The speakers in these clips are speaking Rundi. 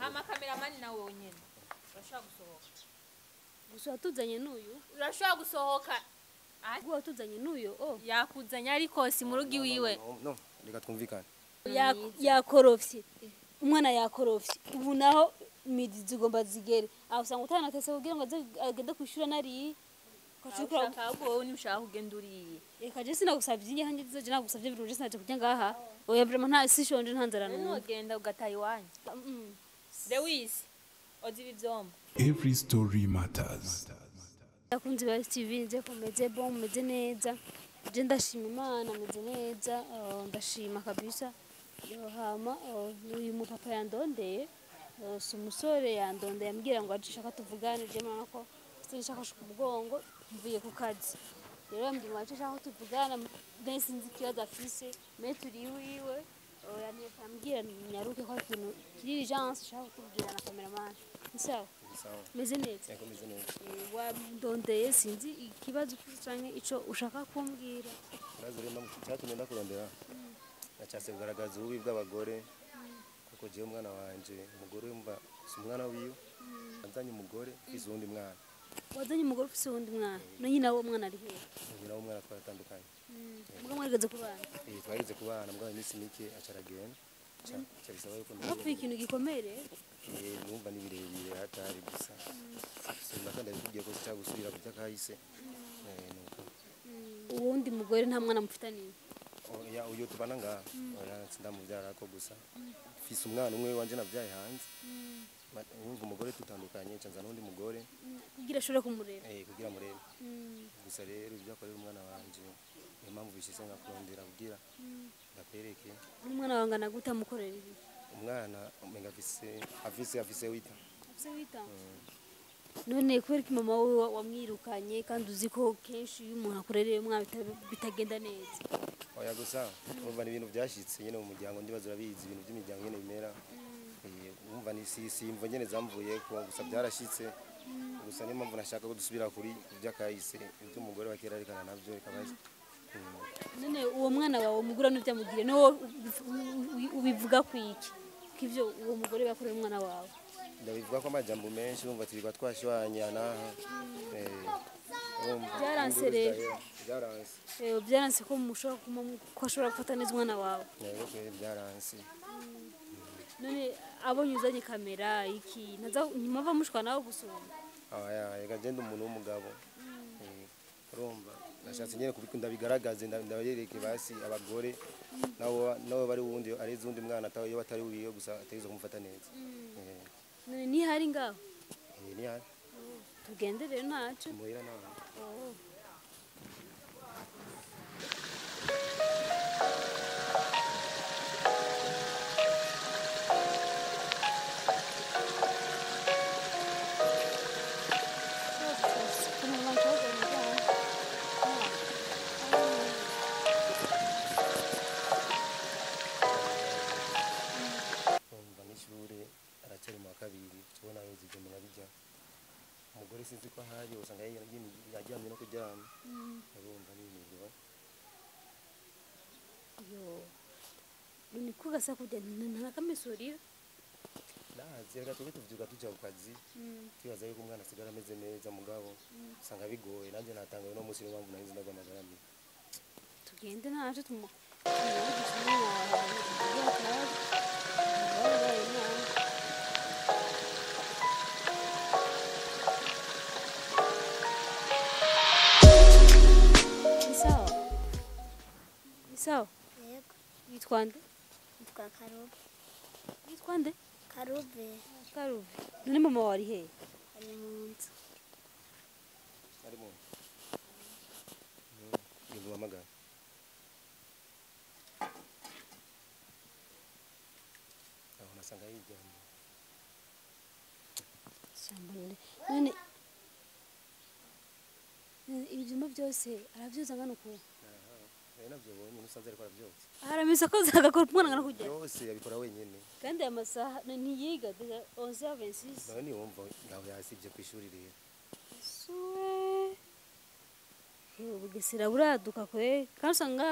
Hama kameramani nawe wenyene urashobora gusohoka. Gusa watuzanye n'uyu. Urashobora gusohoka. Ubwo watuzanye n'uyu, oh. Yakuzanye ariko si mu rugo iwiwe. No, reka twumvikane. Yakorofye umwana, yakorofye. Ubu naho midi zigomba zigere, aho usanga utanatese kugira ngo aze agende kwishura nariye. Ushaka ahubwo wowe ntushaka kugenda uriye. Reka, je sinagusavye inye hanjye je nagusavye biruje, sinaje kurya ngaha. Oya, vraiment nta sishonje, nta nzara numva. Nugenda ugataha iwanyu. Lewis, oza ibi vyombo. Every story matters. Abakunzi ba TV, nze ko meze bon, meze neza. Je ndashima Imana, meze neza, ndashima kabisa. Yo, hama uyu mupapa yandondeye, si umusore yandondeye ambwira ngo aje ashaka tuvugane. Je murabona ko mfite n'ishakoshi ku mugongo, mvuye ku kazi. Rero yambwiye ngo aje ashaka ko tuvugana, mbese sinzi ikibazo afise, mais turi iwiwe. Yambwira nyaruke ko hari ikintu kiri urgence ashaka kutubwira na cameraman. Ni sawa? Sawa. Meze neza? Yego, meze neza. Wandondeye, sinzi ikibazo ufise canke ico ushaka kumbwira. Ikibazo rero cyatumye ndakurondera, nashatse kugaragaza ububi bw'abagore, kuko jewe umwana wanje, umugore wumva si umwana wiwe. Anzanye umugore ufise uwundi mwana. Wazanye umugore ufise uwundi mwana? No nyina w'uwo mwana ari hehe? Nyina w'umwana twaratandukanye. Muga mwageze kubana? Eh, twageze kubana, mugabo iminsi mike aca aragenda. Ca bisaba yuko Hapfuye ikintu gikomeye rero. Eh, numva ni birebire hatari gusa simba kandi ndabikubwiye ko sinshaka gusubira ku by'akahise. Eh, nuko. Uwundi mugore nta mwana mufitaniye? Oya, uyu tubana ngaha, oya, sindamubyara ko, gusa mfise umwana umwe wanje navyaye hanze. Urumva umugore tutandukanye, nca nzana uwundi mugore. Kugira ashobore kumurera. Eh, kugira murebe. Gusa rero ibyo akorera umwana wanje, niyo mpamvu bishyize nkakurondera kugira ndakwereke. N'umwana wawe angana gute? Amukorera ibi? Umwana umenga afise 8. Afise 8. None kubera ko mama wiwe wamwirukanye, kandi uzi ko kenshi iyo umuntu akurereye umwana bitagenda neza? Oya, gusa urumva ni ibintu byashitse nyine mu muryango, ndibaza urabizi ibintu by'imiryango nyine bimera. Eh, urumva ni si imvo nyine zamvuye ko, gusa byarashitse. Gusa niyo mpamvu nashaka ko dusubira kuri iby'akahise, iby'umugore wa kera arikana nabyo bikaba. None uwo mwana wawe umugura n'ibyamugiriye, niwo ubivuga ku iki, ko ivyo uwo mugore yakorera umwana wawe? Ndabivuga ko amajambo menshi, urumva twirirwa twashwanya naha. Eh, urumva, Byaranse induru rero. zidahera. Byaranse. Eh, byaranse ko mushobora ko ashobora gufata neza umwana wawe? Yego kweri, byaranse. None abonye uzanye kamera iki, ntaza ntimava mushwa nawe gusumba? Oya, reka genda, umuntu w'umugabo. Eh, urumva nashatse nyine kubikunda bigaragaze, ndabereke basi abagore nabo bari wundi areze uwundi mwana atawe iyo batari wiwe, gusa ategerezwa kumufata neza. Eh, None ntihari ngaho? Eh, ni hano. Tugende rero, ntaco. Muhira nawe. Oh. Urumva n'ishure aracyari mu wa kabiri, tubona yoza ibyo bijya umugore sinzi ko ahari, usanga yaryamye no kuryama. Urumva ni ibintu. Yo, none ko gasa kurya ntakamesurira? Nazi, reka twebwe tuvyuka tuja ku kazi twibaza yuko umwana asigara ameze neza, mugabo usanga bigoye. Nanjye natangaye uno munsi, niyo mpamvu nahise ndaguhamagara nti Tugende ntaco, tumuvugishe umwana wawe yabaye nabi. Ni sawa, ni sawa. Yego. Witwa nde? Nitwa Karube. Witwa nde? Karube. Karuve. None mama wawe ari hehe? Ari mu nzu. Ari mu ibintu uhamagara aho nasanga yiryamye. Shyamba none ibi byumba byose arabyoza angana uku? Rero navyo bonye musanze ariko aravyotsa. Aramesa koza agakora umwana angana kujya? Byose yabikora wenyene. Kandi aya masaha ntiyiga, déjà 11h26. Nawe niwumva ngaho yasivye kw'ishuri rero. Suwe, Bugesera buraduka kwe, kandi usanga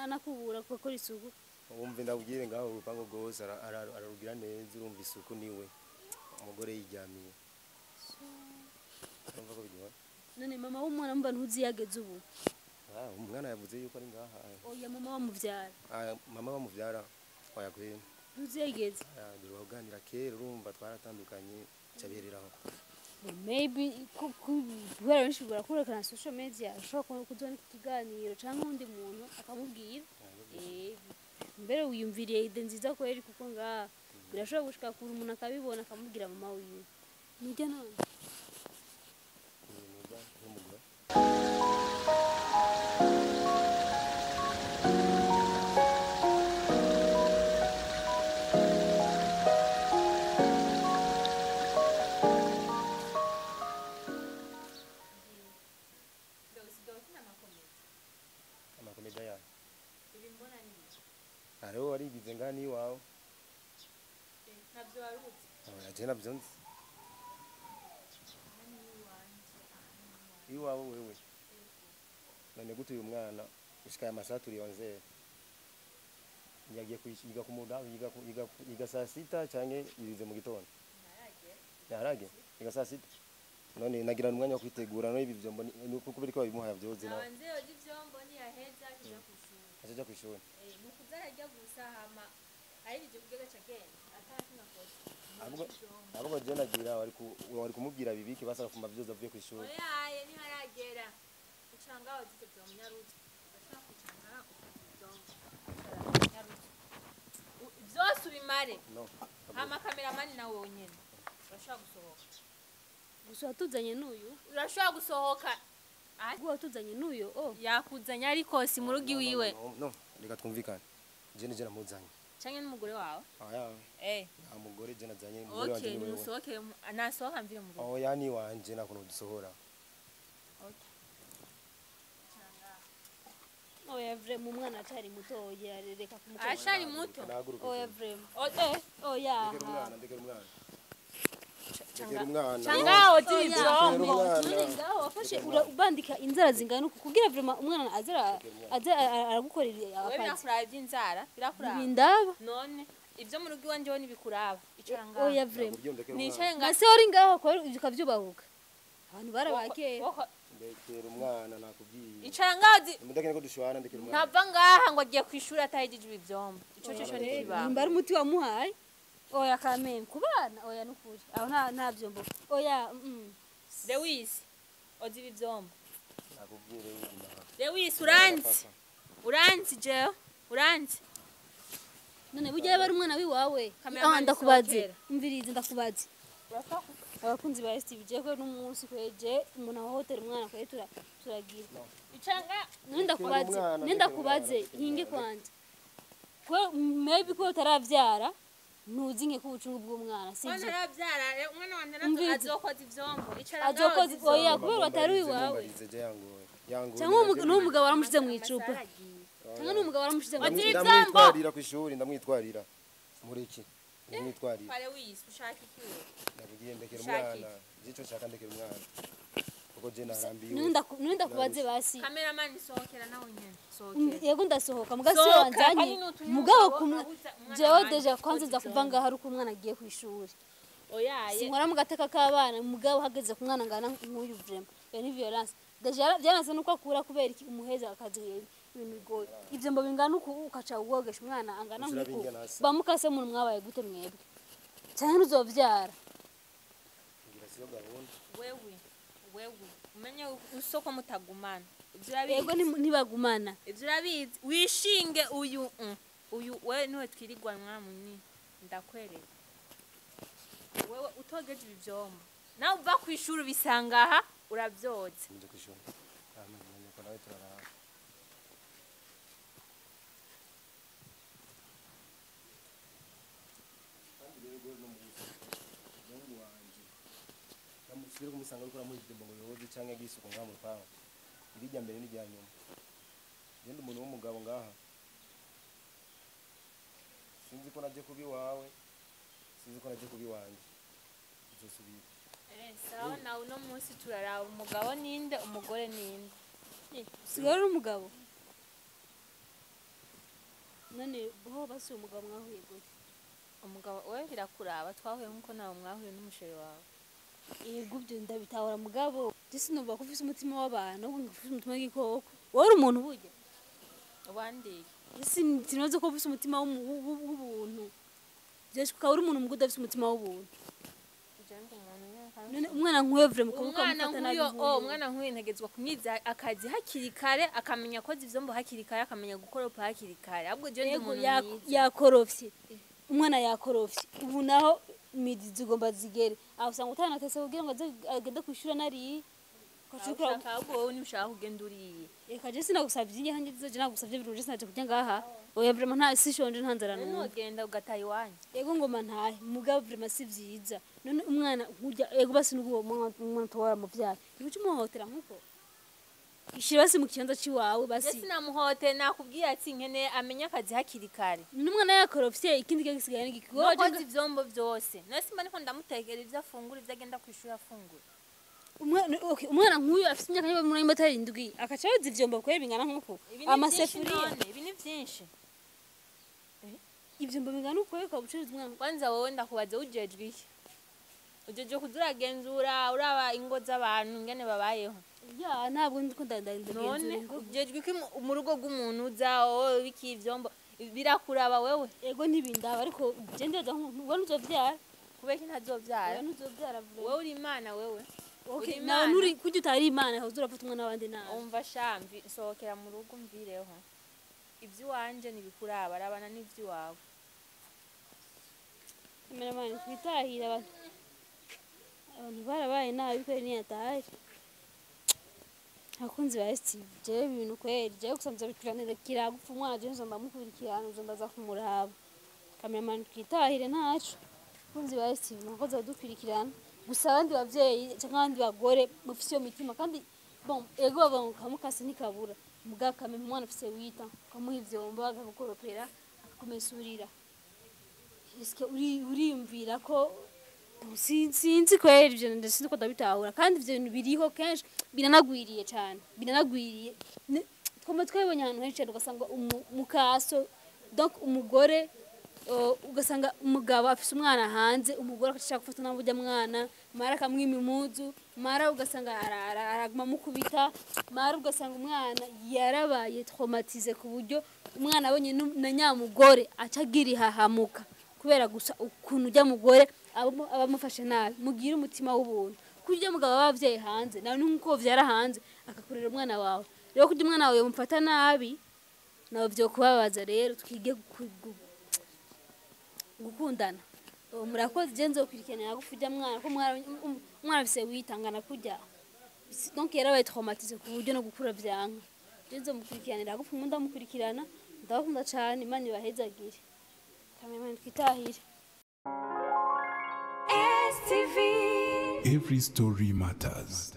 anakubura gukora isuku. Wumve ndabwire, ngaho urupango rwose ararugira neza, urumva isuku niwe. Umugore yiryamiye. Urumva ko biryoha. None mama w'umwana mba ntuzi yageze ubu? Ah, umwana yavuze yuko ari ngaha. Oya, mama wamuvyara. Ah, mama bamuvyara oya kweri. Ntuzi yageze. Ah, duruganira kera, urumva twaratandukanye cabihereraho. Maybe kubera benshi barakurekana na social media, ashobora kuzona iki kiganiro cyangwa undi muntu akamubwira. Mbere wiyumviriye idée nziza kweri, kuko ngaha birashobora gushika kure umuntu akabibona akamubwira mama wiwe. Nujya none? Nuza nk'umugore. Usigaye ukina amakomedi? Amakomedi yayo. Ibi mbona ni ibiki? Hariho warigize ngaha n'iwawe. Ntabyo wari uzi? Oya, je navyo nzi. Aha ni iwanjye, aha ni iwanjye. Iwawe wewe? None gute uyu mwana gushika aya masaha turi 11 yagiye kwiga ku mudamu, yiga saa sita canke yirize mu gitondo? Ntaragera. Yaharage yiga saa sita, none nagira umwanya wo kwitegura. None ibi vyombo ni uko kubera ko babimuhaye vyoze na Nabanze yoza ivyombo, niyaheza akija kw'ishuri. Acaja kw'ishuri. Ni ukuza ararya gusa, hama ahejeje kurya agaca agenda atanakinga koza. Ahubwo ahubwo je nagira wari kumubwira bibike basa gufuma vyoze avuye kw'ishuri. Oyaye, ntiharagera. Uca ngaho ivyo vyombo, nyaruta. Urashobora kwicara ngaho ukoza ivyombo. Nyaruta. Vyose ubimare. No. Hama kameramani nawe wenyene urashobora gusohoka. Gusa watuzanye n'uyu. Urashobora gusohoka. Ubwo watuzanye n'uyu, oh. Yakuzanye ariko si mu rugo iwiwe. No, no, reka twumvikane, je nije namuzanye. Canke n'umugore wawe? Aya. Nta mugore je nazanye, umugore wanje Okay. ni wewe. Nimusohoke, nasohoka mvire mu rugo. Oya, ni wanje, nta kuntu dusohora. Okay. Oya, vraiment, umwana acari mutoya, reka kumukora. Aracari muto. Nahaguruke. Oya, vraiment. Oh, eh. Oya. Ndekera umwana, ndekera umwana, ndekera umwana. Cangaho Oya. z'ivyombo. Umwana. None ngaho wafashe ubandika inzara zingana uku kugira vraiment umwana azara aza aragukorera Wewe akazi? birakuraba ivy'inzara, birakuraba? Bindaba. None ivyo mu rugo iwanje ho ntibikuraba? Icara ngaho. Oya, vraiment. Nakubwiye ndekera umwana. Nicare ngaho. Nase uri ngaho ko ukavyubahuka, abantu barabakera. Ndekera umwana, nakubwiye. Icara ngaho Mudakene ko dushwana, ndekera umwana. Ntava ngaha ngo agiye kw'ishuri atahejeje ibi vyombo. Ico co ntikibaho. Nimba ari umuti wamuhaye, oya kameme, ku bana oya, nukuri aho nta vyombo, oya. Lewis, oza ibi vyombo. Nakubwiye rero uguma aha. Lewis, uranzi, uranzi, jewe uranzi. None burya yaba ari umwana wiwawe? Cameraman, Ah, ndakubaze. sohokera. Umvirize, ndakubaze. Abakunzi ba STV, je ko n'umunsi kweje umuntu ahohotera umwana kwe turagira. Icara ngaho. None ndakubaze. Umwana, None ndakubaze. ndekera umwana. Hinge kwanje ko maybe ko utaravyara, ntuzi nke k'ubucungu bw'umwana, Umwana sivyo? aravyara, umwana wanje Umvirize. azokoza ivyombo. Icara ngaho. Azokoza Oza oya, ivyombo. kubera watari uwiwawe. Mumbarize, je yangoye. Yangoye. Cyangwa n'uwo mugabo waramushize mu icupa, Amasaha aragiye. cyangwa n'umugabo waramushize mu Oza icupa. ivyombo. Ndamwitwarira kw'ishuri, ndamwitwarira. Mureke. Ndamwitwarira. Kwa Lewis, ushaka iki wewe? Nakubwiye ndekera Ushaka umwana. Je ico nshaka, ndekera umwana. Kuko je narambiwe. None ndakubaze basi. Cameraman, sohokera nawe nyene. Sohokera. Yego, ndasohoka muga si Sohoka, wanzanye. kandi nutumye Mugabo umugabo kumwe abuza umwana jewe wanje déjà kwanza koza nza kuva ivyombo. ngaho ari uko umwana agiye kw'ishuri. Oyaye. Sinkora mu gateka k'abana, mugabo hageze ku mwana ngana nk'uyu, vraiment iyo ni violence. Déjà byanase nuko akura kubera iki umuheza akazi ibintu bigoye, ivyo mbo bingana uku ukaca uwogesha umwana angana Ushira nk'uku. bingana hasi. Bamukase umuntu mwabaye gute mwebwe? Cyangwa ntuzovyara? Ngira siyo gahunda. Wewe, wewe umenye usoko mutagumana, ivyo urabizi. Yego, ntibagumana. Ivyo urabizi, wishinge uyu uyu wewe niwe twirigwanwa munini. Ndakwereka wewe utogeje ibi vyombo, nawe uva kw'ishuri ubisanga aha, uravyoza. Muje kw'ishuri. Hama nyoko nawe turaraba. Kandi rero no mu muhungu wanje. Namusubire kumusanga ariko aramuha ivyombo ngo yoze canke agira isuku ngaha mu rupangu. Irijya mbere n'irya nyuma. Genda umuntu w'umugabo ngaha. Sinzi ko naje kuba iwawe. Sinzi ko naje kuba iwanje. Uzosubira. Sawa, nawe uno munsi turaraba umugabo ninde, umugore ninde. Usigaye uri umugabo none? Ho basi, uwo mugabo mwahuye gute? Umugabo we birakuraba, twahuye nkuko nawe mwahuye n'umusheri wawe. Yego, ibyo ndabitahura, mugabo je sinumva ko ufise umutima w'abantu, ahubwo ufise umutima w'igikoko. Wowe uri umuntu burya? Wandiye. Sinoze ko ufise umutima w'ubuntu. Jewe ukaba uri umuntu mugo udafise umutima w'ubuntu. Je ndi umuntu nyene kandi. None umwana nk'uyo vraiment ukaba Umwana ukamufata nabi nk'uyo, oh, nk'uyo. Umwana nk'uyo ntegezwa kumwiza akazi hakiri kare, akamenya koza ivyombo hakiri kare, akamenya gukoropa hakiri kare. Ahubwo je ndi Yego, umuntu mwiza. Yakorofye, umwana yakorofye. Ubu naho midi zigomba zigere, aho usanga utanatese kugira ngo aze agende kwishura nariye. Ushaka ahubwo wowe ntushaka kugenda uriye. Reka, je sinagusavye inye hanjye je nagusavye biruje, sinaje kurya ngaha. Oya, vraiment nta sishonje, nta nzara None numva. Nogenda ugataha iwanyu. Yego, ngoma ntahe, mugabo vraiment si vyiza. None umwana nkurya, yego basi nuko umwana towara muvyara, ntibuca umuhohotera nkuko ishira basi mu kibanza ciwawe Je basi. Sinamuhote, nakubwiye ati nkeneye amenye akazi hakiri kare. None umwana yakorofye, ikindi kiba gisigaye ni No koza ivyombo vyose, none simba niko ndamutekera ivyo afungura, ivyo agenda kwishuri afungura. Umwana, okay, umwana nk'uyu afite imyaka niba muri atari 7, akaca yoza ivyombo kwera bingana nkuko Ibi ni vyinshi. amasefuriya. None ibi ni vyinshi. Ivyombo bingana uko ukaba ucuruza umwana. Kwanza wowe ndakubaza, ujejwe iki? Ujejwe kuza uragenzura, uraba ingo z'abantu ingene babayeho? Ya, ntabwo ndiko None ndagenzura ingo. Ujejwe iki mu rugo rw'umuntu? Uza wowe biki ivyombo birakuraba wewe? Ego, ntibindaba, ariko je ndeza nkuko ntuzovyara. Kubera iki ntazovyara? Oya, ntuzovyara vraiment. Wewe uri imana wewe? Okay, Uri nawe Imana. nturi kurya utari imana, uza urafata umwana w'abandi nabi. Umva shamvi, nsohokera mu rugo mvireho. Ivy'iwanje ntibikuraba, arabana n'ivy'iwawe. Cameraman, twitahire. Abantu barabaye nabi kweri, ntiyataye. Abakunzi ba STV, jewe ibintu kweri, jewe gusa nzobikurikiranira kiragupfa umwana, jewe nzo ndamukurikirana, nzo ndaza kumuraba. Cameraman, twitahire ntaco. Abakunzi ba STV, mwakoze badukurikirana. Gusa abandi bavyeyi canke abandi bagore mufise iyo mitima kandi, bon, ego bavuga ngo kamukase ntikabura, mugabo akamenya umwana afise wita, ukamuha ivyombo, akagukoropera, akakumesurira. Eske uriyumvira ko sinzi kweri ivyo, sinzi ko ndabitahura. Kandi ivyo bintu biriho kenshi, biranagwiriye cyane, biranagwiriye. Twama twabonye ahantu henshi cyane, ugasanga mukaso, donc umugore, ugasanga umugabo afise umwana hanze, umugore akashaka gufata nabi urya mwana, mara akamwima impuzu, mara ugasanga araguma amukubita, mara ugasanga umwana yarabaye traumatisé, ku buryo umwana abonye na nyamugore aca agira ihahamuka kubera gusa ukuntu ujya mugore aba amufashe nabi. Mugire umutima w'ubuntu. Kurya mugabo aba abavyeyi hanze, nawe ni nkuko vyara hanze akakurera umwana wawe. Rero kurya umwana wawe mufata nabi, nawe vyokubabaza. Rero twige gukundana. Ubu murakoze. Je nzokurikirana yagufi ujya mwana ko umwana afise witangana kurya, donc yarabaye traumatisé ku buryo no gukura vyanka. Je nzomukurikiranira hagufi, ndamukurikirana. Ndabakunda cane, Imana ibahezagire. Cameraman, twitahire. STV. Every story matters.